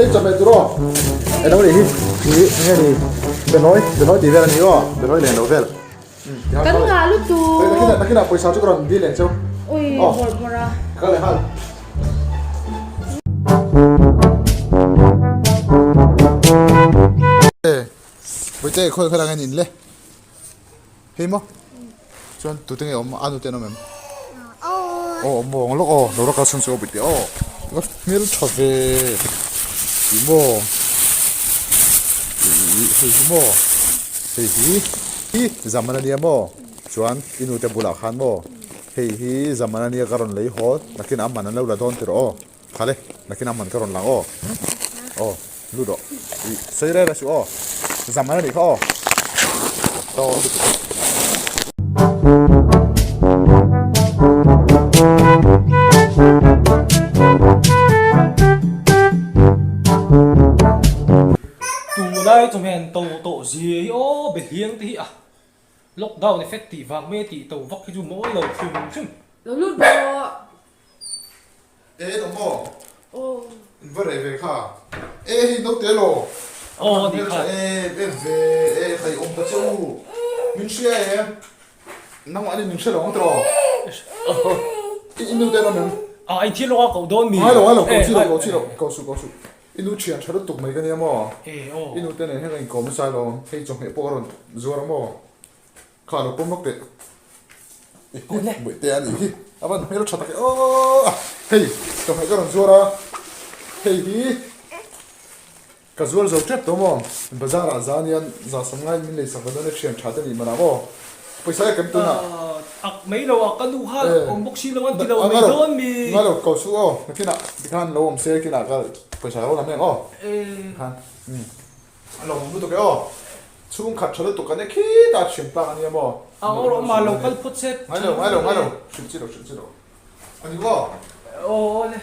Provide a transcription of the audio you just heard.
Hei chawhmeh tur aw. Eng lo nih hi. Ih enge ni benawi benawi tih vel a ni aw benawi len lo vel. Kan ngah lutuk. Nakinah nakinah pawisa chu ka rawn dil leh cheu. Ui bawrh bawrh a. Ka kal leh nghal. Bawihte khawi khawi lang hian in le. Hei maw? Chuan tute nge awm a nute an awm em? Aw awm maw ang lawk aw lo la kalsan chu aw bawihte aw la hmel tha ve ih maw ih hei hi maw hei hi hi zaman ania maw chuan i nute bulah khan maw hei hi zaman ania ka rawn lei haw nakin a man an lo la dawn tirh aw khale nakin a man ka rawn lang aw aw lut rawh ih sawi reng reng suh aw zaman anih kha aw aw Tunlai chawhmeh to tawh zia hi aw be hliang te hi a lockdown effect tih vang mai a tih to vak hi chu mawi lo hrim hrim. Lo lut rawh. E en awm aw. Aw. In va reh ve kha. E hei naute law. Aw ni kha. E em ve e khai awm ta che u. Min hria e. Nangmah nih min hre lo ang tiraw. I i nu te an awm em? A in thil lawk a koh dawn mi. Ngai lo ngai lo ko chi lo ko chi lo ko su ko su. I nu thian tha lutuk mai ka nia maw. E aw. I nu te nen hian ka inkawm nasa alawm. Hei chawhmeh pawh a rawn zuar a maw. Kha lo pawm lawk teh. Buaihte a nih hi. A van hmel tha tak e aw. Hei chawhmeh ka rawn zuar a. Hei hi ka zuar zo tep tawh maw. Bazar ah zan hian za sam ngaiin min lei sak ve dawn e thian tha te nih manah maw. Pawisa e kem tunah. Ak mai lo a ka nu kha awm bawk si lo an ti lo mai dawn mi. Ngai lo ko su aw. Nakinah tikhan lo awm se kinah ka pawisa lo lam em aw. Khan. A lo awm lutuk e aw. Chhungkhat tha lutuk kan e khitah hrim tlak a nia maw? A aw rawh mah lo kal phawt se. Ngai lo, ngai lo, ngai lo. Hrilh chi lo, hrilh chi lo. A ni maw? Aw aw le.